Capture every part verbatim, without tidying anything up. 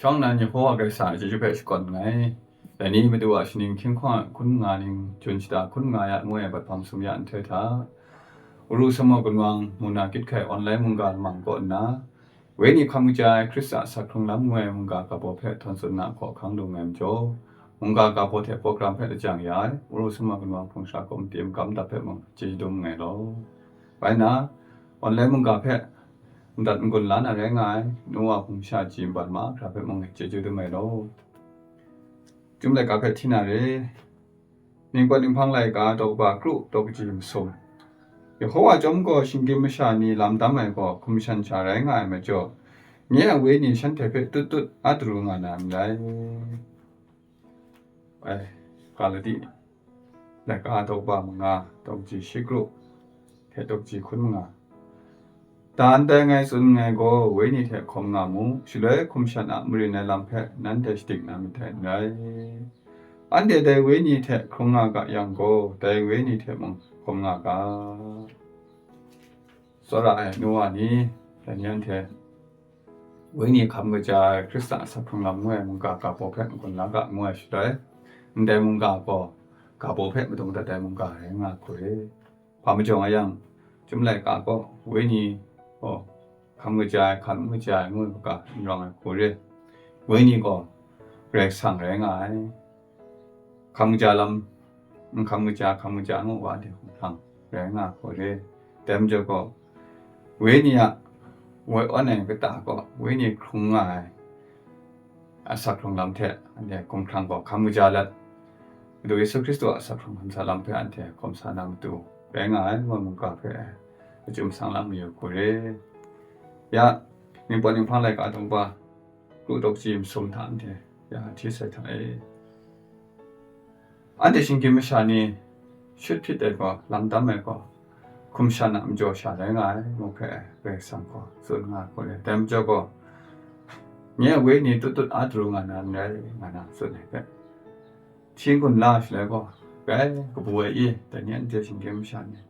Shawng nnan Yehowa Karai Kasang a chyeju hpe shakawn nngai. Dai ni Madu a shaning hkying hkawng a hkun nga ning, jun shata hkun nga ya ngu ai bat hpang sum ya nhtoi hta, Uru Sama Gunwang Muna Kyit Hkai Online mungga lamang kaw nna, Wenyi hkam kaja ai Hkristu a asak hkrung lam ngu ai mungga ga baw hpe htawn tsun na hkaw hkang lu nngai majaw, mungga ga baw hte program hpe lajang ya ai, Uru Sama Gunwang Hpung Sha Komiti a magam dap hpe mung chye shadum nngai law. Bai nna, online mungga hpe ndat n-gun la na rai nga ai, nu wa hpung sha ji nban mahkra hpe mung chyeju dum ai law. Chyum laika hpe hti na re. Ningpawt ninghpang laika daw kaba kru daw kaji masum. Yehowa chyawm gaw shinggyim masha ni lam dam ai gaw hkum shan sha rai nga ai majaw, nye a wenyi shanhte hpe tut tut a daru nga na ndai. Ai, Galati laika daw kaba manga, daw kaji shi kru hte daw kaji hkun manga. Dan tai ngai tsun nngai gaw, wenyi hte hkawm nga mu, shaloi hkum shan a marin ai lam hpe nanhte shadik na myit hte n rai. Anhte dai wenyi hte hkrung nga ga yang gaw, dai wenyi hte mung hkawm nga ga. Tsawra ai nu wa ni, dai ni anhte wenyi hkam kaja ai Hkristu a asak hkrung lam ngu ai mungga ga baw hpe n-gun la ga ngu ai shaloi, ndai mungga gaw ga baw hpe madung dat ai mungga rai nga hku re. Hpa majaw nga yang, chyum laika gaw wenyi gaw hkam kaja ai, hkam n kaja ai ngu ai hkra n rawng ai hku re. Wenyi gaw Karai Kasang rai nga ai. Hkam kaja lam, n hkam kaja, hkam kaja ngu wa de hkunghtang rai nga hku re. Dai majaw gaw, wenyi a woi awn ai kata gaw, wenyi hkrung nga ai asak hkrung lam hte anhte hkunghtang gaw hkam kaja let, Madu Yesu Hkristu a asak hkrung hkam sa lam hpe anhte hkawm sa na matu rai nga ai, ngu ai mungga hpe kachyum sang lang mayu hku re. Ya, ningpawt ninghpang laika daw kaba kru daw kaji masum hta anhte ya hti sai hta e. Anhte shinggyim masha ni shut hpyit ai gaw, lam dam ai gaw, hkum shan a majaw sha rai nga ai, ngu hpe Karai Kasang gaw tsun nga ai hku re. Dai majaw gaw, nye a wenyi tut tut a daru nga na n rai, nga na tsun ai hpe, hti n-gun la shaloi gaw, grai kabu ai i, dai ni anhte shinggyim masha ni hpe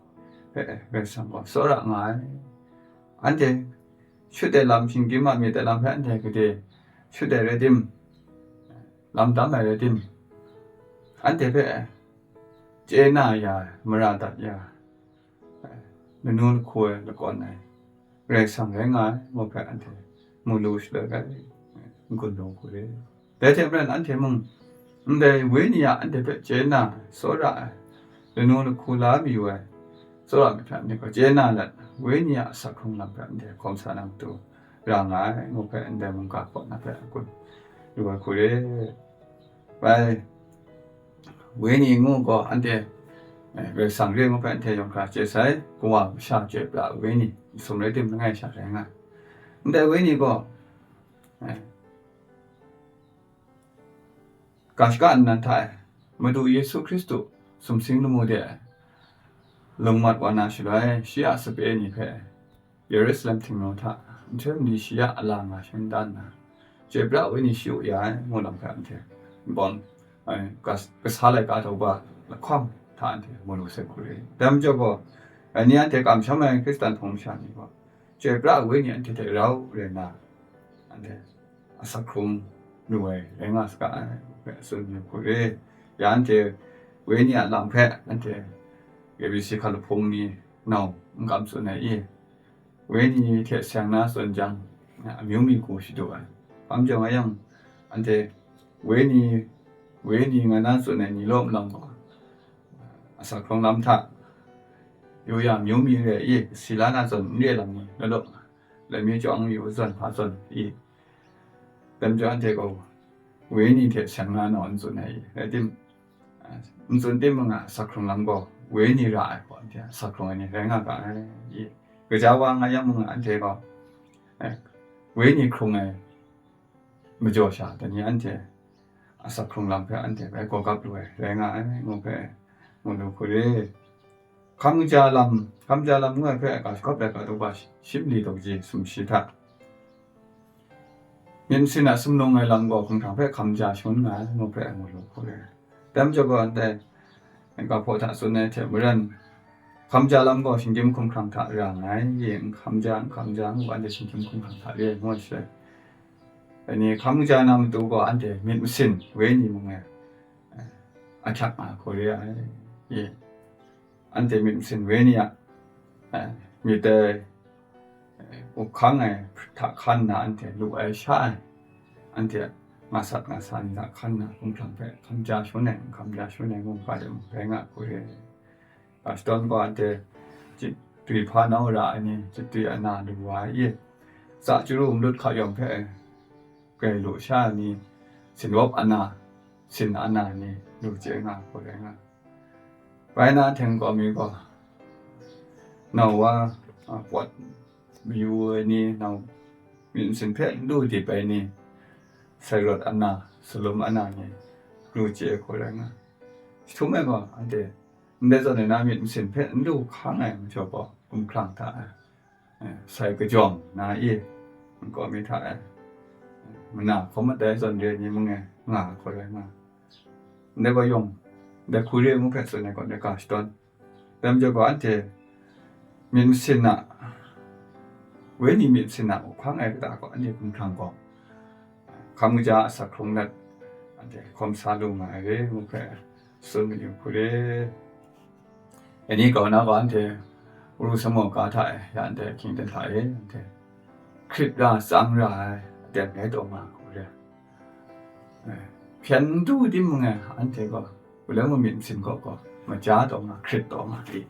Karai Kasang gaw tsawra nga ai. Anhte shut ai lam, shinggyim a myit ai lam hpe anhte gade shut ai rai tim, lam dam ai rai tim, anhte hpe chye na ya ai, mara dat ya ai, lanu lahku ai lakawn ai Karai Kasang rai nga ai, ngu hpe anhte mu lu shaloi rai n-gun lu hku re. Dai hte maren anhte mung, ndai wenyi a anhte hpe chye na, tsawra ai, lanu lahku la mayu ai, tsawra myit hpe anhte gaw chye na let, wenyi a asak hkrung lam hpe anhte hkawm sa na matu ra nga ai, ngu hpe ndai mungga kaw na hpe a-gun lu ai hku re. Bai, wenyi ngu gaw anhte, eh, Karai Kasang re ngu hpe anhte yawng hkra chye sai, kawa kasha chyoi pra ai wenyi, masum rai tim langai sha rai nga ai. Ndai wenyi gaw, eh, ga shaka nnan hta e, Madu Yesu Hkristu sumsing lamu de ai lungmat wa na shaloi, shi a sape ni hpe Yerusalem htingnu hta nhtoi mali shi ya a la nga shangun da nna, chyoi pra ai wenyi shi u ya ai, ngu lam hpe anhte nbawm ai, kas-, kasa laika daw kaba lahkawng hta anhte mu lu sai hku re. Dai majaw gaw, dai ni anhte kamsham ai Hkristan hpung masha ni gaw, chyoi pra ai wenyi anhte hte rau rai nna, anhte asak hkrung lu ai rai nga saga ai, ngu hpe tsun yu hku re. Ya anhte wenyi a lam hpe anhte A B C hkalup hpung ni nau n kam tsun ai i, wenyi hte seng na tsun jang, amyu mi hku shadu ai. Hpa majaw nga yang, anhte wenyi, wenyi nga na tsun ai ni law nlang gaw, asak hkrung lam hta yu ya amyu mi re i, si la na zawn n re lam ni, law law, laimi chyawng yu zawn hpa zawn i, dai majaw anhte gaw wenyi hte seng na nau n tsun ai i, rai tim, n tsun tim mung, asak hkrung lam gaw wenyi ra ai hpaw anhte asak hkrung ai ni rai nga ga ai i, gaja wa nga yang mung, anhte gaw, eh, wenyi hkrung ai majaw sha, dai ni anhte asak hkrung lam hpe anhte bai gawgap lu ai rai nga ai, ngu hpe mu lu hku re. Hkam kaja lam, hkam kaja lam ngu ai hpe ga shagawp laika daw kaba shi mali daw kaji sumshi hta, myit masin a sumnung ai lam gaw hkunghtang hpe hkam kaja shangun nga ai, ngu hpe mu lu hku re. Dai majaw gaw, ndai ga hpaw hta tsun ai hte maren, hkam kaja lam gaw shinggyim hkumhkrang hta ra nga ai, n hkam kaja, n hkam kaja ngu, anhte shinggyim hkumhkrang hta re ai, ngu ai shaloi, Dai ni hkam kaja na matu gaw anhte myit masin wenyi mung e, eh, ahkyak nga hku re ai. Ye. Anhte myit masin wenyi a, eh, myit dai, eh, up hkang ai hta hkan nna anhte lu ai sha ai, anhte a nga sat nga sa ni hta hkan nna hkumhkrang hpe hkam ja shangun ai, n hkam ja shangun ai mung hpa de mung rai nga hku re. Ga shadawn gaw anhte chyit dwi hpa nau ra ai ni, chyit dwi ana lu wa ai i, tsa chyaru malut hka yawng hpe grai lu sha ai ni, sinwap ana, sin ana ai ni, lu chye nga hku rai nga. Bai na, Hten kawmi gaw, nau wa, a, pawt mayu ai ni, nau myit masin hpe n lu dip ai ni, sai rawt ana, salum ana ni, lu chye hku rai nga. Shi htum ai gaw, anhte ndai zawn e na myit masin hpe n lu hkang ai majaw gaw, hkumhkrang hta e, eh, sai kajawng na i, nkau mi hta e, mana hkawm mat ai zawn re ai ni mung e nga ai hku rai nga. Ndai gaw yawng, ndai hku re ai ngu hpe tsun ai gaw, ndai ga shadawn. Dai majaw gaw, anhte myit masin a, wenyi myit masin a up hkang ai kata gaw, anhte hkumhkrang gaw, hkam kaja asak hkrung let, anhte hkawm sa lu nga ai re ngu hpe tsun mayu hku re. Dai ni grau na gaw, anhte Uru Samu ga hta e, ya anhte hkying ten hta e, anhte hkrit ra tsang ra ai aten rai taw nga hku re. Eh, hpyen du timung e, anhte gaw, galoi mung myit masin gaw gaw, maja taw nga, hkrit taw nga di.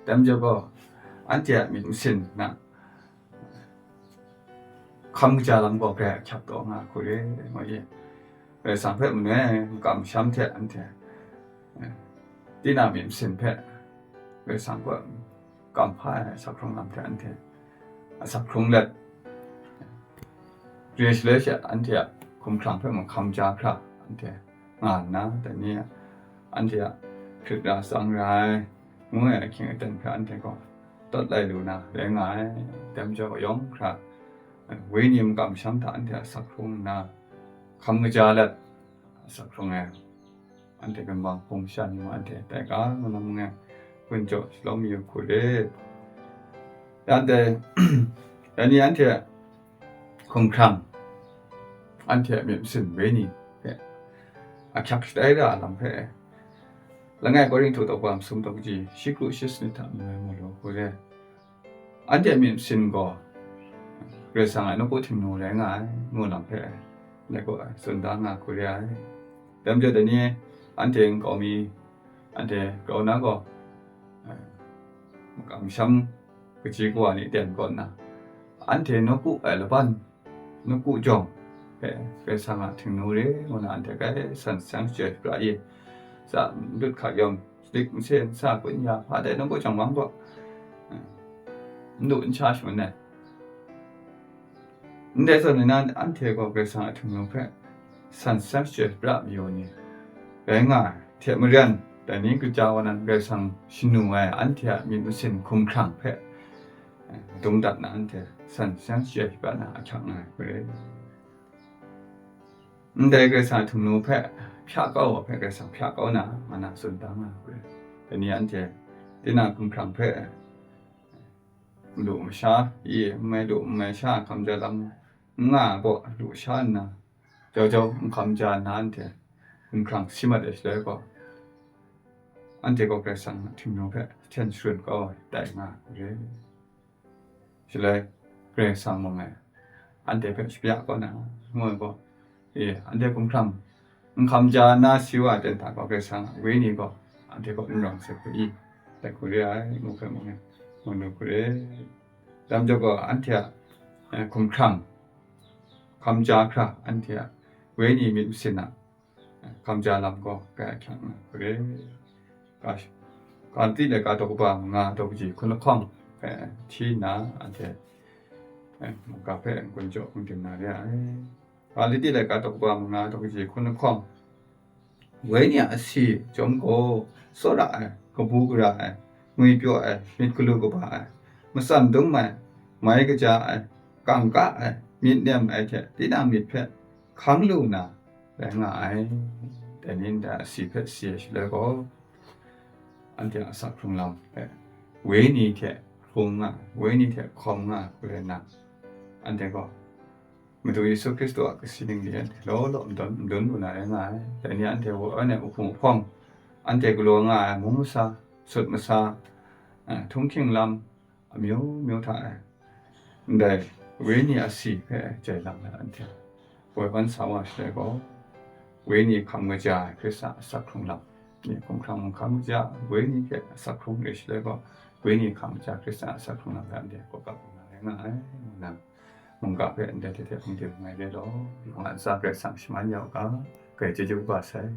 Dai majaw gaw, anhte a myit masin na hkam kaja lam gaw grai ahkyak taw nga hku re, ngu i. Karai Kasang hpe manu e makam masham hte anhte, eh, tinang myit masin hpe Karai Kasang hpe kam hpa ai asak hkrung lam hte anhte asak hkrung let, re shaloi she anhte a hkumhkrang hpe mung hkam ja hkra anhte nga nna, dai ni anhte a hkrit ra tsang ra ai, ngu ai ahkying aten hpe anhte gaw tawt lai lu na rai nga ai. Dai majaw yawng hkra, wenyi makam masham hta anhte a asak hkrung nna, hkam kaja let asak hkrung ai, anhte benbang hpung sha ni mung anhte tai ga ngu na mung e, gun jaw shalawm mayu hku re. Ya anhte, ya ni anhte hkumhkrang, anhte a myit masin wenyi hpe ahkyak shatai ra ai lam hpe, langai Korinhtu daw kaba masum daw kaji shi kru shi sanit hta mung e mu lu hku re. Anhte a myit masin gaw Karai Kasang a nawku htingnu rai nga ai, ngu lam hpe, ndai gaw tsun da nga hku re ai. Dai majaw dai ni anhte nkau mi, anhte grau na gaw, eh, makam masham kaji kawa ni ten kaw nna, anhte nawku ai laban, nawku jawng hpe Karai Kasang a htingnu re ngu na anhte grai san seng shachyoi shapra i, tsa malut hka yawng, sadik mase nsa kun ya hpa dai nawku jawng mang gaw, n lu n sha shangun ai. Ndai zawn e na, anhte gaw Karai Kasang a htingnu hpe san seng shachyoi shapra mayu ni rai nga ai hte maren, dai ni kaja wa nan Karai Kasang shanu ai anhte a myit masin hkumhkrang hpe dum dat na anhte san seng shachyoi shapra na ahkyak nga ai hku re. Ndai Karai Kasang a htingnu hpe hpya kau wa hpe Karai Kasang hpya kau na, nga na tsun da nga ai hku re. Dai ni anhte tinang hkumhkrang hpe lu masha, i, n mai lu n mai sha hkam ja lam n nga ai gaw lu sha nna, jau jau n hkam ja nna anhte hkumhkrang si mat ai shaloi gaw, anhte gaw Karai Kasang a htingnu hpe hten sharun kau ai tai nga ai hku re. Shaloi Karai Kasang mung e anhte hpe shapya kau na, ngu ai gaw, e, anhte hkumhkrang n hkam ja na si wa ai ten hta gaw, Karai Kasang a Wenyi gaw anhte kaw n rawng sai hku i, dai hku re ai, ngu hpe mung e, ngu nu hku re. Dai majaw gaw, anhte a, eh, hkumhkrang hkam ja hkra, anhte a Wenyi myit masin a hkam ja lam gaw grai ahkyak nga hku re. Ga, Galati laika daw kaba manga daw kaji hkun lahkawng hpe hti nna, anhte, eh, mungga hpe n-gun jaw n-dim na re ai. Galati laika daw kaba manga daw kaji hkun lahkawng, Wenyi a asi chyawm gaw, tsawra ai, kabu gara ai, ngwipyaw ai, myit galu kaba ai, matsan dum ai, mai kaja ai, kangka ai, myit nem ai hte tinang myit hpe hkang lu na, rai nga ai. Dai ni ndai asi hpe si ai shaloi gaw, anhte a asak hkrung lam hpe Wenyi hte hkrung nga ai, Wenyi hte hkawm nga ai hku rai nna, anhte gaw Madu Yesu Hkristu a kasi ning de anhte law law madun madun lu na rai nga ai. Dai ni anhte wu ai na uhpung uhpawng, anhte galaw nga ai mung masa, sut masa, eh, htunghking lam amyu myu hta e, ndai wenyi asi hpe jai lang na anhte poi ban sa wa shaloi gaw, wenyi hkam kaja ai Hkristu a asak hkrung lam, ni hkumhkrang mung hkam kaja wenyi hte asak hkrung re shaloi gaw, wenyi hkam kaja Hkristu a asak hkrung lam hpe anhte kaw kap lu na rai nga ai, ngu na mungga hpe ndai hte hte hpung de ngai re law, nga ntsa Karai Kasang shaman ya u ga, grai chyeju kaba sai.